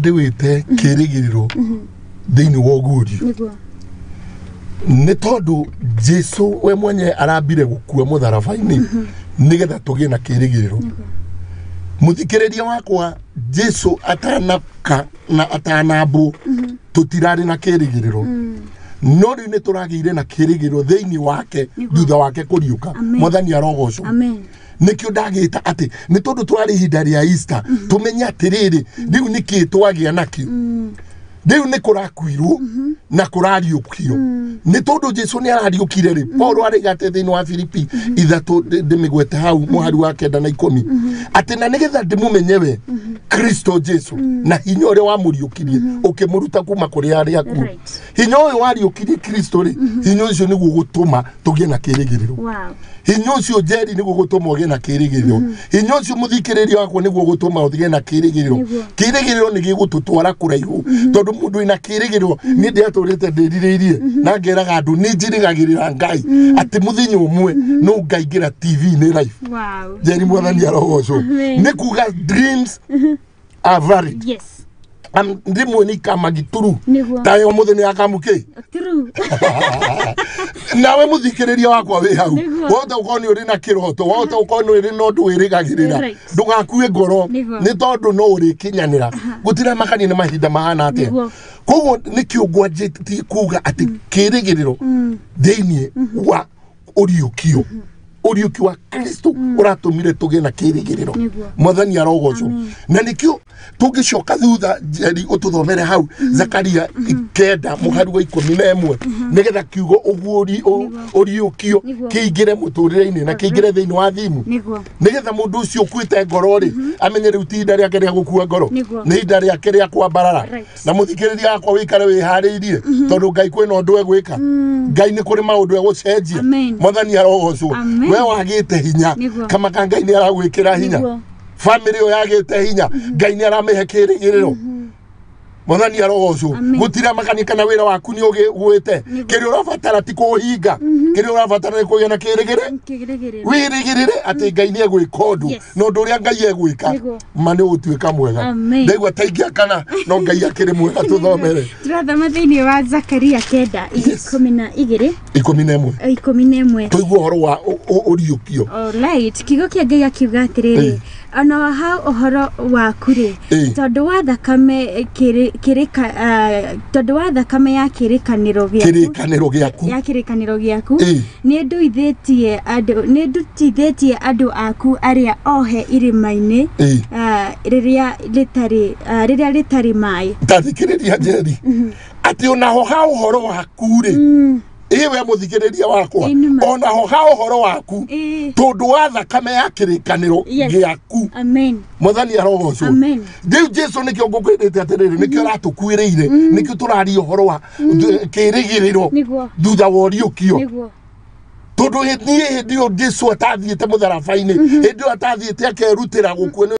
Ndĩwĩte kĩrĩgĩrĩro thĩinĩ wa ũguũrio. Nĩ tondũ Jesu we mwenye arambire gũkua mũtharaba-inĩ nĩgetha tũgĩe na kĩrĩgĩrĩro. Mũthikĩrĩria wakwa, Jesu atanaka na atanambwo tũtirarĩ na kĩrĩgĩrĩro, no rĩu nĩ tũragĩire na kĩrĩgĩrĩro thĩinĩ wake thutha wake kũriũka. Amen. Mwathani arogocwo. Amen. Nĩkĩo ndagĩta atĩ nĩ tondũ twarĩ ihinda rĩa Easter, tũmenye atĩrĩrĩ, rĩu nĩkĩĩ twagĩa nakĩo? Rĩu nĩ kũrakuirwo na kũrariũkio, nĩ tondũ Jesu nĩ arariũkire rĩ. Paulo arĩga atĩ thĩinĩ wa Filipi 3, ndĩmĩgwete hau mũhari wa 9 na 10, atĩ na nĩgetha ndĩmũmenye we Kristo Jesu na hinya ũrĩa wamũriũkirie ũkĩmũruta kuma kũrĩ arĩa akuũ. Hinya ũyũ wariũkirie Kristo rĩ, hinya ũcio nĩguo gũtũma tũgĩe na kĩrĩgĩrĩro. Hinya ũcio, Njeri, nĩguo gũtũma ũgĩe na kĩrĩgĩrĩro. Hinya ũcio, mũthikĩrĩria wakwa, nĩguo gũtũma ũgĩe na kĩrĩgĩrĩro. Kĩrĩgĩrĩro nĩ gĩgũtũtwara kũraihu, tondũ mũndũ wĩna kĩrĩgĩrĩro, niĩ ndĩatũrĩte ndĩrirĩirie na ngeraga andũ nĩ njĩrĩgagĩrĩra Ngai atĩ mũthenya ũmwe no ngaingĩra TV-inĩ live. Njeri, Mwathani arogocwo. Amen. Nĩ kuga dreams are valid. Rĩmwe nĩ ikamagituru tayo mũthenya ya kamũkĩ. Nawe mũthikĩrĩria wakwa wĩ hau, wahota gũkorwo nĩ ũrĩ na kĩroto, wahota gũkorwo nĩ ũrĩ na ũndũ wĩrĩgagĩrĩra. Ndũgakue ngoro, nĩ tondũ no ũrĩkinyanĩra, gũtiramakania nĩ mahinda mahana atĩa. Koguo nĩkĩo ngwanjĩtie kuga atĩ kĩrĩgĩrĩro thĩinĩ wa ũriũkio, ũriũkio wa Kristo ũratũmire tũgĩe na kĩrĩgĩrĩro. Mwathani arogocwo. Amen. Na nĩkĩo tũngĩcoka thutha, Njeri, ũtũthomere hau Zakaria 9 mũhari wa 11, nĩgetha kiugo ũguũri ũriũkio kĩingĩre mũtũrĩre-inĩ na kĩingĩre thĩinĩ wa thimu, nĩgetha mũndũ ũcio ũkuĩte ngoro rĩ amenye rĩu ti ihinda rĩake rĩa gũkua ngoro, nĩ ihinda rĩake rĩa kwambarara. Na mũthikĩrĩria wakwa, wĩikare wĩharĩirie, tondũ Ngai kwĩna ũndũ egwĩka. Ngai nĩ kũrĩ maũndũ egũcenjia. Amen. Mwathani arogocwo. Amen. We wagĩte hinya, kamaka Ngai nĩ aragwĩkĩra hinya. Bamĩrĩ ĩyo yagĩte hinya, Ngai nĩ aramĩhe kĩrĩgĩrĩro. Mwathani arogocwo. Amen. Gũtiramakania kana wĩra waku nĩ ũgĩgwĩte. Kĩrĩa ũrabatara ti kũũhinga, kĩrĩa ũrabatara nĩ kũgĩa na kĩrĩgĩrĩ. Kĩrĩgĩrĩro. Wĩrĩgĩrĩre atĩ Ngai nĩ egwĩka ũndũ, na ũndũ ũrĩa Ngai egwĩka ma nĩ ũgũtuĩka mwega. Amen. Ndaigua ta ingĩakana, no Ngai akĩrĩ mwega. Tũthomere. Tũrathoma thĩinĩ wa Zakaria 9, 12. 11. 11. Tũigue ũhoro wa ũriũkio. Alright, kiugo kĩa Ngai akiuga atĩrĩrĩ, ona ha ũhoro waku rĩ, tondũ wa thakame kĩrĩka, tondũ wa thakame ya kĩrĩkanĩro gĩaku, Kĩrĩkanĩro gĩaku. Ya kĩrĩkanĩro gĩaku, nĩ ndutithĩtie andũ aku arĩa ohe irĩma-inĩ, rĩrĩa rĩtarĩ maĩ. Tathikĩrĩria, Njeri, atĩ onaho ha ũhoro waku rĩ, ĩ we mũthikĩrĩria wakwa, Ĩ, nĩma. onaho ha ũhoro waku, tondũ wa thakame ya kĩrĩkanĩro gĩaku. Amen. Mwathani arogocwo. Amen. Rĩu Jesu nĩkĩo ngũkwĩrĩte atĩrĩrĩ, nĩkĩo aratũkuĩrĩire, nĩkĩo tũraria ũhoro wa kĩrĩgĩrĩro thutha wa ũriũkio, tondũ niĩ hĩndĩ ĩyo Jesu atathiĩte mũtharaba-inĩ, hĩndĩ ĩyo atathiĩte akerutĩra gũkua nĩ